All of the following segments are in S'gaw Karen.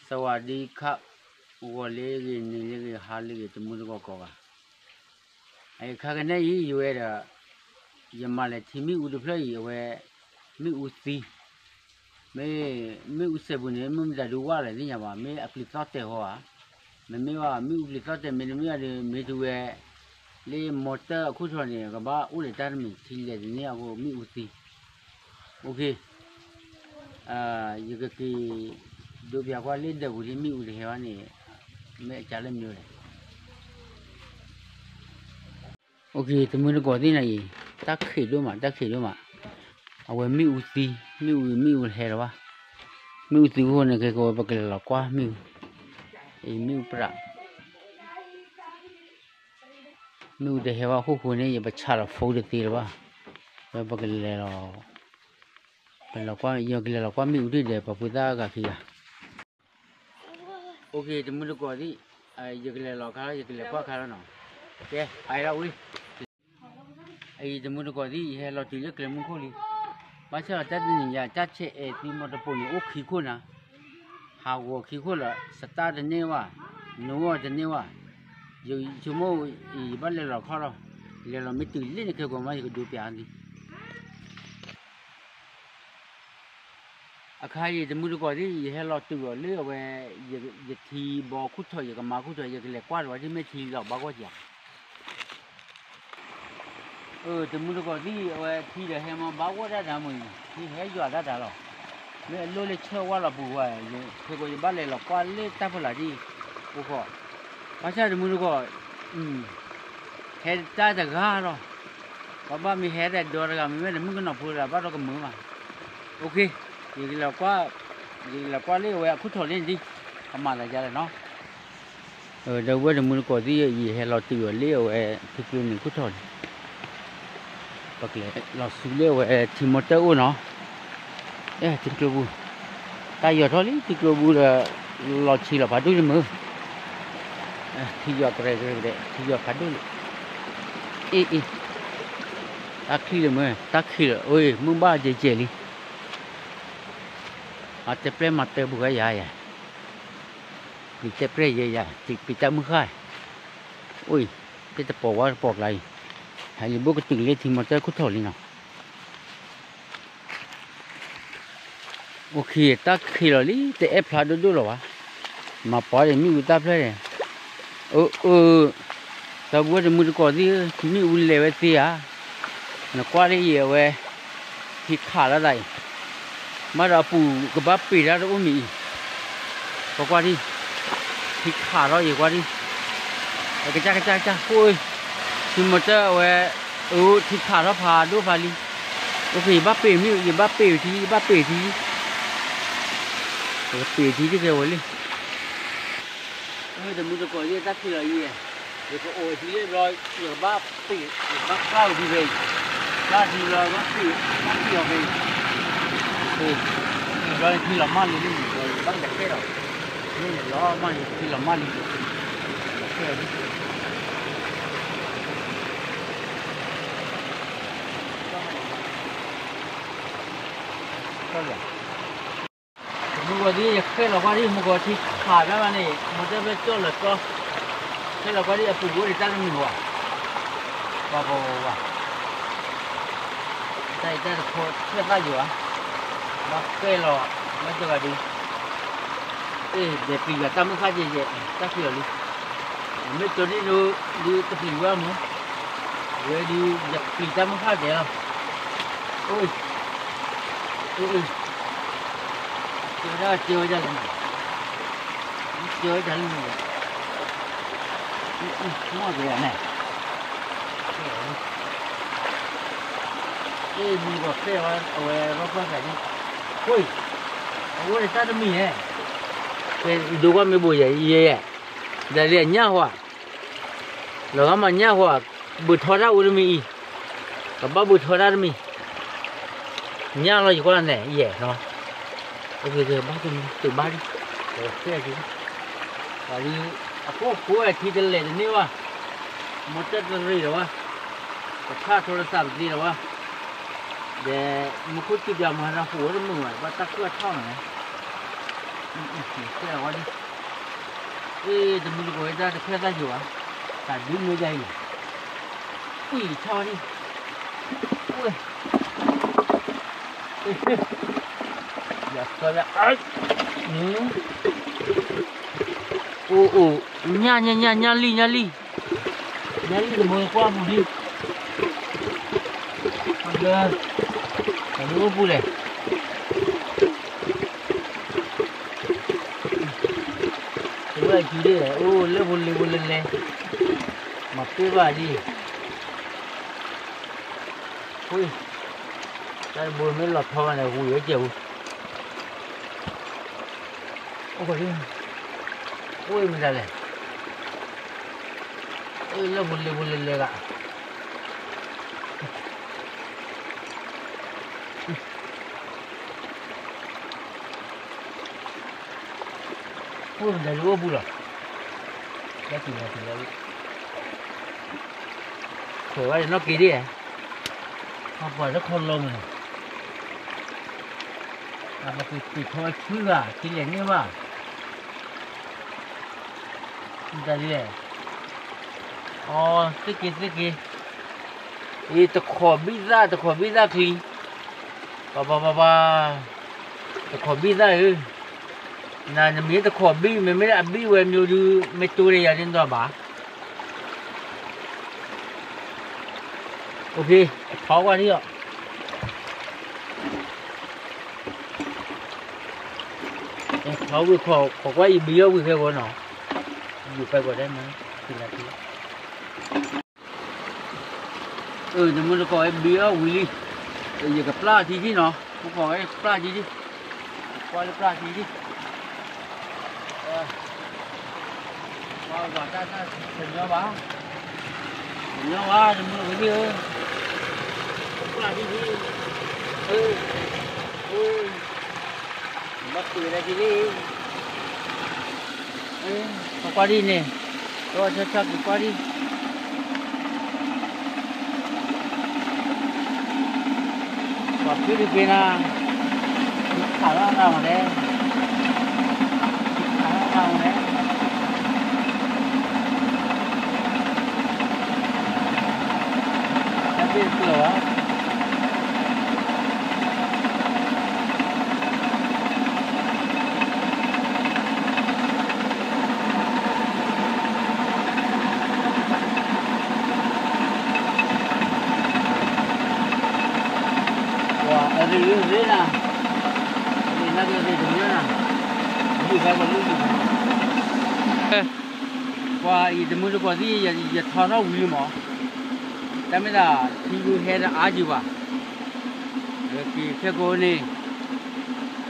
သဝးဒံခး ဂီၤလၢဂ့ၤ နံၤလၢဂ့ၤ ဟါလၢဂ့ၤ တမုၢ်တကိးကိးဂၤ, အခါကနံၣ်အံၤ ယဝဲဒီး ယမၤလဲၤထံမ့ၣ်အူတဖျၢၣ်အံၤ အဝဲ မ့ၣ်အူသံ, မ့ၢ် မ့ၣ်အူစဲးပူၤန့ၣ် မ့ၢ်မတၤဒုးဝါလဲၣ်သ့ၣ်ညါဘၣ်, မ့ၢ်အပျံၤသီၣ်တဲာ်ဃီဧါ, မ့မ့ၢ်ဘၣ် မ့ၣ်အူပျံၤသီၣ်တဲာ် မ့တမ့ၢ်ဘၣ်ဒီး မ့ၢ်တဝဲ လၢမီတၢၢ်အခိၣ်ထီၣ်န့ၣ် ကဘၣ်အိၣ်လၢတၢ်တမံၤ ထံလဲၤတန့ၢ်အဃိ မ့ၣ်အူသံ, အိၣ်ခ့ ယကက့ၤ ဒိပၠးကွၢ်လၢဒၢးပူၤလၢမ့ၣ်အူတဟဲဘၣ်န့ၣ် မ့ၢ်အကါလၢမ့ၢ်လဲၣ်. အိၣ်ခ့ တမုၢ်တကိးသ့ၣ်နၤအံၤ တၢ်ခံးဒိၣ်မး တၢ်ခံးဒိၣ်မး, အဝဲမ့ၣ်အူသံ, မ့ၣ်အူ မ့ၣ်အူဟဲလီၤဘၣ်, မ့ၣ်အူသံအဃိန့ၣ် ခဲကိးဝဲပကလဲၤလီၤကွၢ်မ့ၣ်အူ, အံၤမ့ၣ်အူပြး မ့ၣ်အူတဟဲဘၣ်အခိၣ်ဃိန့ၣ် ယပဆးလီၤ phone တသ့လၢၤဘၣ်, ဝဲပကလဲၤလီၤ, ပလဲၤလီၤကွၢ် ယကလဲၤလီၤကွၢ်မ့ၣ်အူဒ်ဒီး ပှၤဖိသၣ်ဂၤခံဂၤ. အိၣ်ခ့ တမုၢ်တကိးသ့ၣ်, ယကလဲၤလီၤခါလီၤ ယကလဲၤကွၢ်ခါလီၤနီၤ, ကဲ ဟဲလီၤဝံၤ အံၤတမုၢ်တကိးသ့ၣ် ယဟဲလီၤတုၤလၢကျဲမုၢ်ခိၣ်လံ, ဘၣ်ဆၣ်တၢ်တနံၤညါ တၢ်ဆဲးအဲၣ်သံမီတပိၤန့ၣ် အိၣ်ခံခိၣ်နၤ, ဟးဂီၤခံခိၣ်လီၤ စတၢ်တန့ၢ်ဘၣ်, နဝီတန့ၢ်ဘၣ်, ယဆိကမိၣ်အံၤ ယဘၣ်လဲၤလီၤခီလီၤ, လဲၤလီၤမ့ၢ်တုၤလၢနခဲကိးမး ယကဒိပၠးသံ အခါအံၤတမုၢ်တကိးသ့ၣ် ယဟဲလီၤတုၤအီၤလၢအဝဲ ယထံဘီခိၣ်ထီၣ် ယကမၤခိၣ်ထီၣ် ယကလဲၤကွၢ်လီၤ ဒ်မ့ၢ်ထံလီၤဘၣ်ဂီၢ်က့ၤဧါ. အၢ တမုၢ်တကိးသ့ၣ် အဝဲထံဒီးဟဲမၤဘၣ်ဂီၢ်ဒၣ်တၢ်မ့ၢ် ထံဟဲယွၤဒၣ်တၢ်လီၤ. မ့ၢ်အလိၣ်လၢဆၢဝါလီၤပူၤဝဲ ခဲကိးယဘၣ်လဲၤလီၤကွၢ်လၢတၢ်ဖီလာ်ဒ် အိၣ်ဃီ ဘၣ်ဆၣ်တမုၢ်တကိး ဟဲတၢ်တဂၤလီၤ. ပှၤဘၣ်မ့ၢ်ဟဲတၢ်ဒီတဂၤ မ့မ့ၢ်တမုၣ်ကနီၤဖိတဂၤ ဘၣ်ဒီးကမုာ်မး. အိၣ်ခ့ ယကလဲၤကွၢ် ယကလဲၤကွၢ်လၢအဝဲအခိၣ်ထီၣ်လံဒ် ကမၤသးယါလဲၣ်နီၤ. ဒီပုၢ်ဝဲၢ်တမုၢ်တကိးသ့ၣ် ယဟဲလီၤတုၤအီၤလၢအဝဲထံကျိနံၤခိၣ်ထီၣ်န့ၣ် ပကလဲၤလီၤဆူလၢအဝဲထံမီတၢၢ်အိၣ်နီၤ. ထံကျိပူၤ တၢ်ယီၤထီၣ်လံ ထံကျိပူၤဒီး လီၤဆံးလီၤဖးဒိၣ်လံမုၢ် ထံယီၤကရဲကရဲကရဲ ထံယီၤဖးဒိၣ်လံ. အ့ၣ်အ့ၣ် တၢ်ချံလၢမုၢ် တၢ်ခံးလၢ အိၣ်မုၢ်ဘၣ်ကဲကဲလံ. အတဲပျဲၢ်မၤတၢ်ပူၤဂၤယၤယၤ ပျံၤတဲပျဲၢ်ယဲယၤ ပျံၤတၢ်မုၢ်ဃၢ် အိၣ်အံၤ တဲတပီၤဝါတပီၤကျါအံၤ ဟဲလံဘိၣ်ကတုၤလၢထံမီတၢၢ်ခိၣ်ထီၣ်လံနီၤ. အိၣ်ခ့ တၢ်ခံးလီၤလံ တအဲၣ်ဖျါဒိၣ်ဒိၣ်လီၤဘၣ်. မၤပီဒံးမ့ၣ်အူတၢ်ဖျၢၣ်န့ၣ် အၢ အၢ ဒီပုၢ်ဝဲၢ်တမုၢ်တကိးသ့ၣ်ဧၢ မ့ၣ်အူလဲၤဝဲသ့ဧါ. နကွၢ်လၢအံၤအဝဲ ထံခးလီၤသးအံၤ မ့ၢ်ဒီးအပူၤကဘၣ်ပ့ၤတၢ်တအိၣ်မံၤအံၤ ပကွၢ်ဒံး ထံခးထီၣ်ယကွၢ်ဒံး ကစၢ်ကစၢ်ကစၢ် အိၣ် ထံမီတၢၢ်အဝဲ အၢ ထံခးထီၣ်ဖးဒိၣ်ဖးလံ. အိၣ်ခ့ ယဘၣ်ပ့ၤမ့ၢ် ယဘၣ်ပ့ၤထံ ယဘၣ်ပ့ၤထံ ယကပ့ၤထံတကဲဝဲလံ. တမုၢ်တကိးသ့ၣ် တၢ်ခံးလီၤအံၤ ယကအိၣ်ထံလၢဘျီ ယကဘၣ်ပ့ၤ ယကဘၣ်ဖျါအီၤထံဖဲအံၤ ဖျါထံဘျီ ဘၣ်ပ့ၤ ဘၣ်ပ့ၤအီၤဖဲအံၤ ဘျီန့ၣ်ထံလီၤမၢ်လံလံ ဘျီယဘၣ်လဲၤဃဲလီၤ မ့ၢ်လီၤမၢ်လံ ထံလီၤမၢ်လံ လဲၤဃဲလီၤ တမုၢ်တကိးသ့ၣ် ယဃဲလီၤကွၢ်ဒံး မုၢ်ကီၤထံခးဘၣ်ဘၣ်န့ၣ် မီတၢၢ်ဖျၢၣ်ကၠီၣ်လၢာ်ကၠီ ဃဲလီၤကွၢ်ဒံးအပူၤအိၣ်ဒံးတၢ်တမံၤဝဲ ပှၤပှၤပှၤပှၤ တၢ်အံၤတၢ်တခီဆၢၣ်သၣ်ယိာ်ဧါ ဘၣ်ဃဲလီၤ ဘၣ်တဂၤဒုး အ့ၣ် ဒီးပျံၤယွၤတၢ်မုၢ်ဃၢ်ကဲကဲ တၢ်ခံးလီၤလံ မ့ၢ်ကၠီဒ်ဒုး ဒုးတပျံၤဝဲမး ဝဲဒုး ယပျံၤတၢ်မုၢ်ဃၢ်ကဲလီၤ အိၣ် အိၣ် ကဲဝဲဒၣ်ကဲဝဲဒၣ်လံ ကဲဝဲဒၣ်လံ မ့ၢ်ကဲန့ၣ် အ့ၣ် မုၢ်ကီၤဃဲဝဲ အဝဲဘၣ်ကွၢ်ကဒီး အိၣ် အဝဲတၢ်တမံၤဧါ ဒိကွၢ်မ့ၢ်ဘိယဲ ယဲ ဒီးလၢညၣ်ဟူး လီၤဂာ်မးညၣ်ဟူး ဘုးထီတၢ်အိၣ်တမံၤအံၤ ကဘၣ်ဘုးထီတၢ်တမံၤ ညၣ်လီၤယကွၢ်န့ၣ် ယဲၢ်နီၤ ဘၣ်ကမံၤတုၤဘၣ်လံ ဃဲက့ၤ ပှၤလံ အခိၣ်ဃိထံတလဲၤတန့ၢ်ဘၣ် မီတၢၢ်တရံးလီၤဘၣ် ပဆၣ်ထိရသးပသ့လီၤဘၣ် ဒီးမူခိၣ်စူၤပၠးမၤဟးထီၣ်ဟူးဝဲတမုာ်ဘၣ် ဘၣ်တၢ်ခူၣ်အထီၣ်မး ကဲဝဲဒၣ်, အ့ တမူတကိးဝဲဒၣ်တခွဲးသၣ်ယိၤဘၣ်, တၢ်ဒုးမ့ၢ်ဒ်အံၤ, အံၤဆီဒံး, အ့ ယၤကီယၤ, အိၣ်အိၣ်, ညၣ်ညၣ်ညၣ်ညၣ်လံ ညၣ်လံ, ညၣ်လံတမူတကွၢ်ပူၤလံ, အဘျၢ, တၢ်ဒုးအိၣ်ပူၤလဲၣ် တဝဲအစုဒၣ် အိၣ်လၢပူၤလံၤပူၤလဲၤလဲၤ, မၤပ့ၢ်ဘၣ်ဒ်, ဝ့ၢ်, တၢ်တဘိမ့ၢ်လီၤထီဘၣ်န့ၣ် ဝံၤဝဲကဲးပူၤ, အိၣ်, အိၣ်မတၤလဲၣ်, အိၣ်လၢပူၤလံၤပူၤလဲၤလဲၤဂၤ အိၣ်မတၤဒုးအိၣ်ပူၤလီၤ, ကဲတုၤလီၤတုၤလီၤ, ခွဲးဝဲဒၣ်နီၣ်က့ၤဒၣ်, ပှၤတခီလီၤမးန့ၣ်, ပက့ၤက့ၤထီၣ်ဆူဂၤ က့ၤလဲၤန့ၢ်ဘၣ်, မတၤဒ်လဲၣ်, အီ သ့ၣ်က့ၤသ့ၣ်က့ၤ, အံၤတခိးဘံၣ်သၣ် တခိးဘံၣ်သၣ်ချံ, ပှၤပှၤပှၤပှၤ, တခိးဘံၣ်သၣ်ဧၢ, နမ့ၢ်တခိးဘံၣ် မ့မ့ၢ်အဘံၣ်ဝဲမ့ၢ်ဒုး မ့ၢ်တိၢ်ဒီးယၤန့ၣ်ဒီးဘၣ်, အိၣ်ခ့ ထီကွၢ်ဒံးအီၤ, ထီဝံၤခိးကွၢ်အံၤဘံၣ်အီၣ်ဝံၤဖဲဂီၤနီၤ, ယူၤဖဲဂီၤဒဲးမး, အၢ တမူတကိးဝဲဘံၣ်အီၣ်ဝံၤလံ, ယကပျၢ်ထံထံနီၤ, ဖိခွါဝဲပျၢ်ထံထံ, ကွၢ်လၢပျၢ်ထံထံ, ကွၢ်ဂီၤတၢ်တၢ်တညီဘၣ်, တညီဘၣ် တမူတကိးသ့ၣ်ဧၢ, ပျၢ်ထံထံ, အၢ, အၢ ဘၣ်ကွံာ်ဝဲဒၣ်ဒ်န့ၣ်, ပကွၢ်ဒ်န့ၣ်, ဒီးဆီဆီက့ၤကွၢ်ဒ်, ပှၤဖုတက့ၤနၤ, ခးလီၤနၤမးလဲၣ်, ခးလီၤနၤမးလဲၣ်, တၢ်ဘ့ၣ်တကျၢၤဘၣ်. ပှၤအံၤတမူတကိးသ့ၣ် ယထီထီၣ်ဝံၤလံမး, တၢ်မ့ၢ်ဒၣ်ထံဂုၤဟဲတအါယုၤဘၣ်, က့ၤခဲကိးန့ၣ်,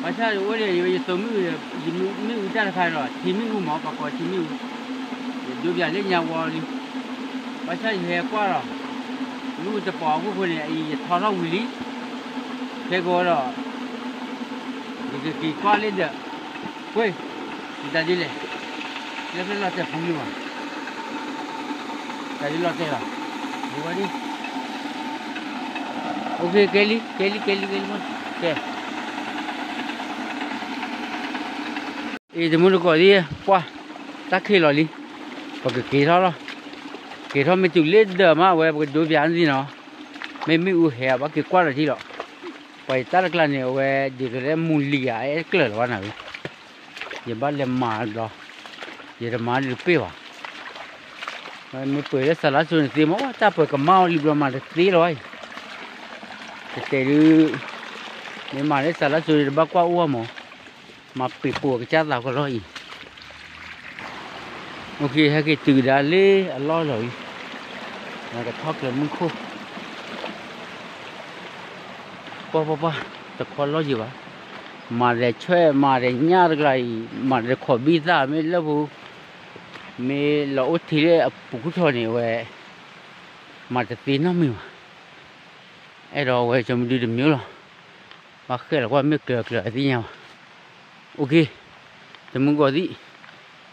ဘၣ်ဆၣ်ယအိၣ်ဒီး ယသိးမ့ၣ်အူ, ယမ့ၣ်အူတၢ်တခါဒီး ထံမ့ၣ်အူမး ပှၤကိးထံမ့ၣ်အူ, ယဒိပၠးလၢညါဝီလံ, ဘၣ်ဆၣ်ယဟဲကွၢ်ဒီး မ့ၣ်အူတပိာ်အခိၣ်ဃိန့ၣ် အံၤယထီထီၣ်ဝံၤလံ, ခဲကိးဒီး ယကက့ၤကွၢ်လၢဒၢး, ဝ့ၢ်, မတၤဒ်လဲၣ်, လၢဖဲလီၤတဲာ်ဖိမုၣ်ဘၣ်, တၢ်ဒ်လီၤတဲာ်ဘၣ်, ဒ်ဝဲဒ်, အိၣ်ခ့ ကဲလံ ကဲလံ ကဲလံ ကဲလံ, ကဲ အံၤတမူတကိးသ့ၣ် ပှၢ်, တၢ်ခံးလီၤလံ, ပကက့ၤထီၣ်လီၤ, က့ၤထီၣ်မ့ၢ်တုၤလၢဒၢးမး အဝဲပကဒိပၠးန့ၣ်နီၤ, မ့ၢ်မ့ၣ်အူဟဲ ဘၣ်က့ၤကွၢ်ဒီးထံလီၤ, ပှၤယတၢ်တကျါန့ၣ် အဝဲဒ်သိးလၢမူလံၤဧါ အဲၣ်ကျၢၤလီၤဘၣ်နၤဝဲ, ယဘၣ်လဲၤမၤဘျီ, ယတမၤဒုးတပ့ၢ်ဘၣ်, မ့ၢ်ပှဲၤလၢစးလါစိၤန့ၣ်သ့မး တၢ်ပှဲၤကမၣ်အီၤလံဘျီမၤတသ့လီၤအံၤ, တတဲဒုး, မ့ၢ်မၤလၢစးလါစိၤန့ၣ် တဘၣ်ကွၢ်အိၣ်ဘၣ်မး, မၤပ့ၤပိာ်ကစၢ်သးကလီအံၤ, အိၣ်ခ့ ဟဲက့ၤတုၤကဒါလၢအလီၢ်လီၤအံၤ, ကထီၣ်ကျၢၤမုၢ်ခိၣ် ပှၢ်ပှၢ်ပှၢ်, တခီလီၢ်ယံၤဘၣ်, မၤဒီးဆွဲၣ် မၤဒီးညၣ်တကျါအံၤ မၤဒီးခိးဘံၣ်သၣ် မ့ၢ်လၢပူၤ, မ့ၢ်လီၤအိၣ်ထံလၢအပူၤခိၣ်ထီၣ်န့ၣ် အဝဲ မၤတသ့နီတမံၤဘၣ်, အဲၣ်ဒိးဝဲကၠီမဒုတမံၤလီၤ, ဘၣ်ဃဲလီၤကွၢ်မ့ၢ်ကျၢၤကျၢၤအသ့ၣ်ညါဘၣ်, အိၣ်ခ့, တမူတကိးသ့ၣ်,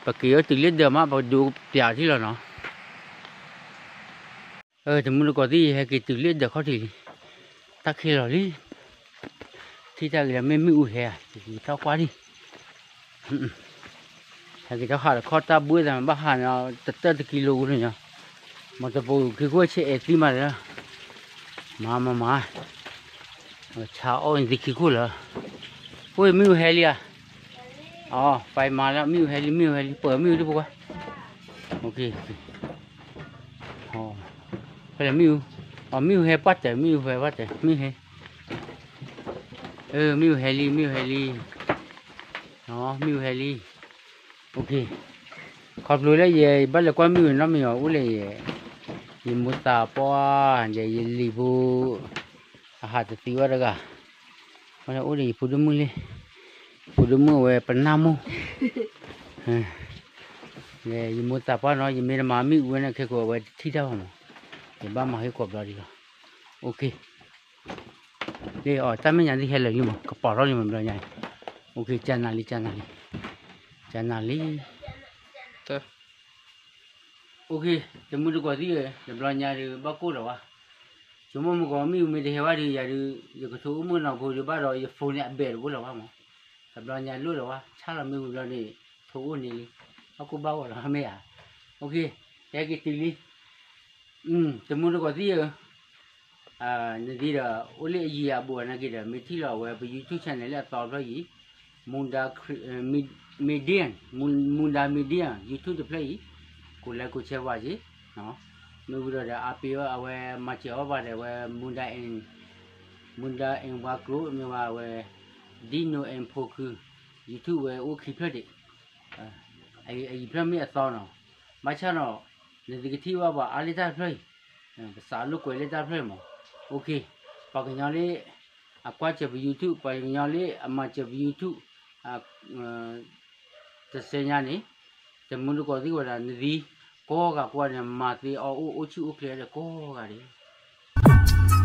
ပက့ၤအီၤတုၤလၢဒၢးမး ပကဒိပၠးထံလီၤနီၤ. တမူတကိးသ့ၣ် ယဟဲက့ၤတုၤလၢဒၢးခီၣ်ထံးလံ, တၢ်ခံးလီၤလံ, ထံၣ်တၢ်ဂ့ၤလၢမ့ၢ်မ့ၣ်အူဟဲဧါ, ယက့ၤထီၣ်ကွၢ်လံ, ဟဲက့ၤထီၣ်ဟးတခီတၢ်ဘှ့သးမး ဘၣ်ဟးန့ၣ် တတၢၢ်တကံလိၤဝဲလၢညါ, မ့ၢ်တပိာ်ခံခိၣ်ဆဲးအဲၣ်သံမးဒီး, မၤမၤမၤ, ဆါအီၣ်န့ၣ်သံခံခိၣ်လၢာ်, အိၣ်မ့ၣ်အူဟဲလံဧါ, အီ ပမၤလၢမ့ၣ်အူဟဲလံ မ့ၣ်အူဟဲလံ ပၢၤမ့ၣ်အူဒ်ပကွၢ်, ဖဲလဲၣ်မ့ၣ်အူ, အီ မ့ၣ်အူဟဲပှၢ်တၢၢ် မ့ၣ်အူဟဲပှၢ်တၢၢ် မ့ၣ်အူဟဲ, မ့ၣ်အူဟဲလံ မ့ၣ်အူဟဲလံ, မ့ၣ်အူဟဲလံ, ခီဖျိလၢယဘၣ်လဲၤကွၢ်မ့ၣ်အူနီတမံၤအီၤ အိၣ်လၢ ယမိၢ်သးပှၢ်ဒီးယလံၤဖိ အဟးတသံဘၣ်တဂၤ, အိၣ်ဒီးယဖိဒိၣ်မုၣ်လံ, ဖိဒိၣ်မုၣ်အဝဲပနၢ်မိၢ်, ယမိၢ်သးပှၢ်နီၤ ယမ့ၢ်တမၤမ့ၣ်အူဝဲန့ၣ် ခဲကိးအဝဲတထံၣ်တၢ်ဘၣ်မး, ယဘၣ်မၤဟ့ၣ်ကိးဘျီဒံးလီၤ, လံအီၤ တၢ်မဲာ်ညါသ့ၣ်ဟဲလၢာ်လံမး ကပီၤထီၣ်လံမးဘျီညါ, ကနၤလံ ကနၤလံ, ကနၤလံ တမုၢ်တကိးသ့ၣ်ဧၢ, တဘျီညါဒုး ဘၣ်ကိၢ်လီၤဝဲ, ဆိကမိၣ်မုၢ်ကီးမ့ၣ်အူမ့ၢ်တဟဲဝဲဒုး ယၤဒုး ယကထိအိၣ်မုၢ်နီၢ်ဖိဒုးဘၣ်ဒီး ယဖိန့ၣ်အဘဲးတဘိလီၤဝဲမး, တဘျီညါလိၣ်လီၤဝဲ ဆါလီၤမ့ၣ်အူဘျီန့ၣ် ထိအိၣ်န့ၣ်လံ, ဘၣ်ကိၢ်ဘၣ်ဂီၤလီၤမ့ၢ်ဧါ, ဟဲက့ၤတုၤလံ တမုၢ်တကိးသ့ၣ်ဧၢ, နသ့ဒီး အိၣ်လၢအယံၤအဘူးအနၤက့ၤဒီး မ့ၢ်ထံၣ်လီၤအဝဲပ YouTube channel လၢအသီဖျၢၣ်အံၤ, Munda Media, Munda Media YouTube တဖျၢၣ်အံၤ, ကိးလဲကိးဆဲဝါက့ၤ, မ့ၢ်ဝံၤဒီးဒီး အပ့ၤအဝဲမၤစၢၤအီၣ်ဘၣ်ဒီးအဝဲ Munda and, Munda and Wa Group မ့ၢ်ဝဲအဝဲ Dino and Poku YouTube ဝဲအိၣ်ခံဖျၢၣ်ဒံး, အယံၤဖျၢၣ်မ့ၢ်အသီနီၤ, ဘၣ်ဆၣ်နီၤ, နသုကထံၣ်ဘၣ်ပှၤအါလၢတၢ်တဖျၢၣ်အံၤ, ပစးလိာ်ကွဲလၢတၢ်တဖျၢၣ်မး, ပှၤကညီလၢ အကွၢ်စၢၤပ YouTube, ပှၤကညီလၢအမၤစၢၤပ YouTube, တစဲညါန့ၣ်, တမုၢ်တကိးသ့ၣ်ဝဲဒၣ် နသံ ကိးဂၤကိးဂၤန့ၣ် မၤသ့အီၣ်အိၣ်အိၣ်ဆူၣ်အိၣ်ချ့ဒီးကိးဂၤဒဲး